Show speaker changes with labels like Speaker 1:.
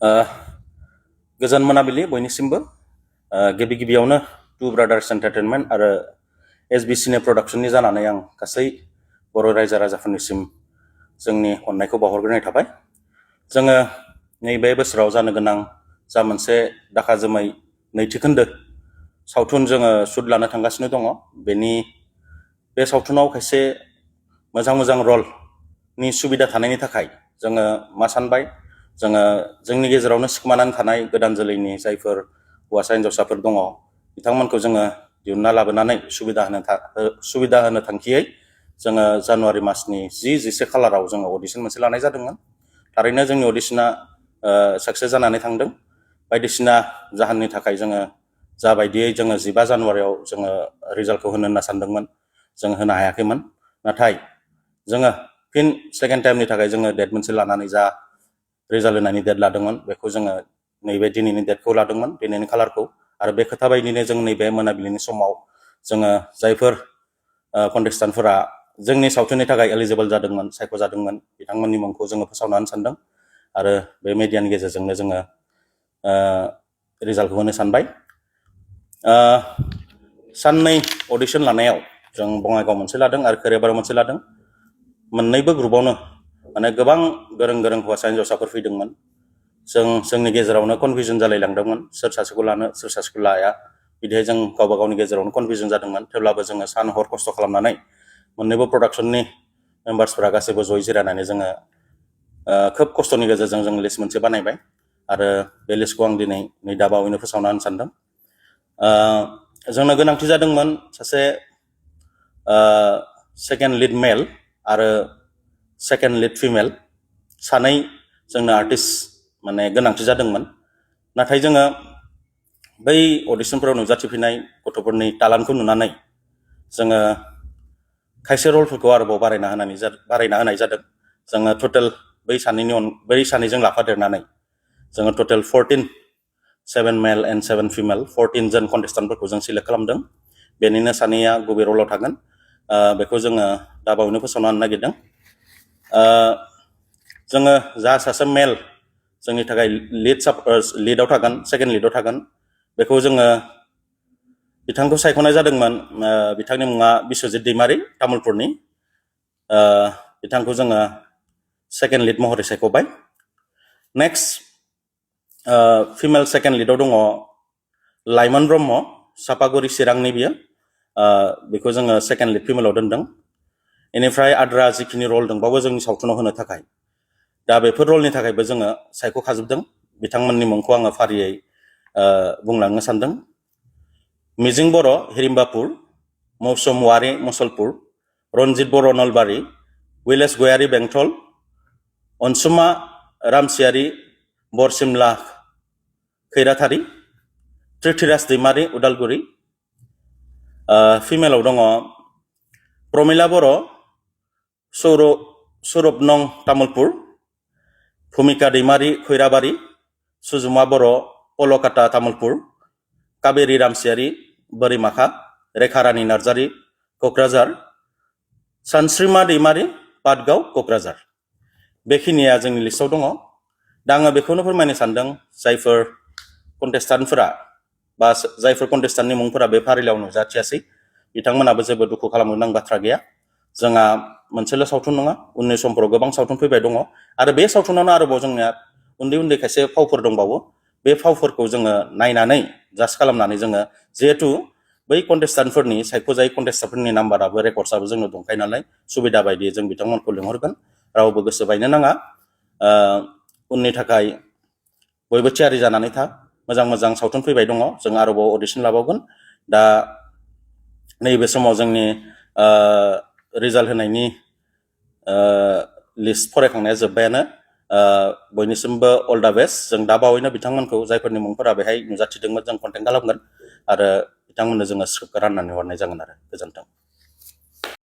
Speaker 1: गोजोन मोनाबिलि बयनिसिमबो गिबि गिबियावनो टु ब्रादार्स एन्टारटेनमेन्ट आरो एसबिसिनि प्रडाक्शननि जानानै आं गासै बर' रायजो राजाफोरनिसिम जोंनि अननायखौ बावहरग्रोनाय थाबाय। जोङो नैबे बोसोराव जानो गोनां जा मोनसे दाखा जोमै नैथि खोन्दो सावथुन जोङो शुट लानो थांगासिनो दङ। बे सावथुनाव खायसे मोजां रलनि सुबिदा थानायनि थाखाय जोङो मा सानबाय, जोङो जोंनि गेजेरावनो सिखोमानानै थानाय गोदान जोलैनि जायफोर हौवासा हिन्जावसाफोर दङ बिथांमोनखौ जोङो दिहुनना लाबोनानै सुबिदा होनो थांखियै जोङो जानुवारि मासनि 10-11 खालाराव जोङो अडिशन मोनसे लानाय जादोंमोन। थारैनो जोंनि अडिशना साक्सेस जानानै थांदों। बायदिसिना जाहोननि थाखाय जोङो जाबायदियै जोङो 15 जानुवारियाव जोङो रिजाल्टखौ होनो सानदोंमोन, जों होनो हायाखैमोन। नाथाय जोङो फिन सेकेन्ड टाइमनि थाखाय जोङो डेट मोनसे लानानै जा रिजाल्ट होनायनि डेट लादोंमोन बेखौ जोङो नैबे दिनैनि डेटखौ लादोंमोन, दिनैनि खालारखौ। आरो बे खोथा बायदिनो जों नैबे मोनाबिलिनि समाव जोङो जायफोर कन्टेस्टान्टफोरा जोंनि सावथुननि थाखाय एलिजिबल जादोंमोन, सायख'जादोंमोन, बिथांमोननि मुंखौ जोङो फोसावना होनो सानदों आरो बे मेडियानि गेजेरजोंनो जोङो रिजाल्टखौ होनो सानबाय। साननै अडिशन लानायाव जों बङाइगाव मोनसे लादों आरो खोरियाबाराव मोनसे लादों। मोननैबो ग्रुपावनो माने गोबां गोरों हौवासा हिन्जावसाफोर फैदोंमोन। जोंनि गेजेरावनो कनफिउजन जालायलांदोंमोन, सोर सासेखौ लानो सोर सासेखौ लाया, बिदिहाय जों गावबा गावनि गेजेरावनो कनफिउजन जादोंमोन। थेवब्लाबो जोङो सान हर खस्थ' खालामनानै मोननैबो प्रडाक्शननि मेम्बार्सफोरा गासैबो जयै जिरायनानै जोङो खोब खस्थ'नि गेजेरजों जों लिस्ट मोनसे बानायबाय आरो बे लिस्टखौ आं दिनै दा बावैनो फोसावना होनो सानदों। जोंनो गोनांथि जादोंमोन सासे सेकेन्ड लिड मेल आरो सेकेन्ड लिड फिमेल, सानै जोंनो आर्टिस्ट माने गोनांथि जादोंमोन। नाथाय जोङो बै अडिशनफोराव नुजाथिफैनाय गथ'फोरनि टालेन्टखौ नुनानै जोङो खायसे रलफोरखौ आरोबाव बारायना होनाय जादों। जोङो टटेल बै सानैजों लाफादेरनानै जोङो टटेल 7 मेल एन्ड 7 फिमेल 14 जन कन्टेस्टान्टफोरखौ जों सिलेक्ट खालामदों। बेनिनो सानैया गुबै रलाव थागोन, बेखौ जोङो दा बावैनो फोसावना होनो नागिरदों। जोङो जा सासे मेल जोंनि थाखाय लिडआव थागोन, सेकेन्ड लिडआव थागोन, बेखौ जोङो बिथांखौ सायख'नाय जादोंमोन। बिथांनि मुङा बिस्वजित दैमारि, तामुलपुरनि। बिथांखौ जोङो सेकेन्ड लिड महरै सायख'बाय। नेक्स्ट फिमेल सेकेन्ड लिडआव दङ लाइमोन ब्रह्म, सापागुरि चिरांनि बियो। बेखौ जोङो सेकेन्ड लिड फिमेलाव दोनदों। बेनिफ्राय आद्रा जिखिनि रल दंबावो जोंनि सावथुनाव होनो थाखाय, दा बेफोर रलनि थाखायबो जोङो सायख'खाजोबदों। बिथांमोननि मुंखौ आङो फारियै बुंलांनो सानदों। मिजिं बर' हिरिम्बापुर, मौसुम वारि मुसलपुर, रन्जित बर' नलबारि, विलेस गयारि बेंटल, अनसुमा रामसियारि बरसिमला खैराथारि, प्रिथिराज दैमारि उदालगुरि। फिमेलाव दङ प्रमिला बर' सौरभ नं तामुलपुर, भुमिका दैमारि खैराबारि, सुजुमा बर' पलकाता तामुलपुर, काबेरि रामसियारि बोरिमाखा, रेखा रानि नार्जारि क'क्राझार, सानस्रिमा दैमारि पाटगाव क'क्राझार। बेखिनिया जोंनि लिस्टआव दङ। दा आङो बेखौनो फोरमायनो सानदों, जायफोर कन्टेस्टान्टनि मुंफोरा बे फारिलाइयाव नुजाथियासै बिथांमोनाबो जेबो दुखु खालामनो गोनां बाथ्रा गैया। जोंहा मोनसेल' सावथुन नङा, उननि समफोराव गोबां सावथुन फैबाय दङ आरो बे सावथुनावनो आरोबाव जोंनिया उन्दै खायसे फावफोर दंबावो। बे फावफोरखौ जोङो नायनानै जाज खालामनानै जोङो, जिहेथु बै कन्टेस्टान्टफोरनि सायख'जायै कन्टेस्टान्टफोरनि नाम्बाराबो रेकर्डसआबो जोंनो दंखायो नालाय, सुबिदा बायदियै जों बिथांमोनखौ लिंहरगोन। रावबो गोसो बायनो नाङा। उननि थाखाय बयबो थियारि जानानै था। मोजां सावथुन फैबाय दङ, जों आरोबाव अडिशन लाबावगोन। दा नैबे समाव जोंनि रिजाल्ट होनायनि लिस्ट फरायखांनाया जोब्बायानो। बयनिसिमबो अल दा बेस्ट। जों दा बावैनो बिथांमोनखौ, जायफोरनि मुंफोरा बेहाय नुजाथिदोंमोन, जों कन्टेक्ट खालामगोन आरो बिथांमोननो जोङो स्क्रिप्टखौ राननानै हरनाय जागोन आरो। गोजोन्थों।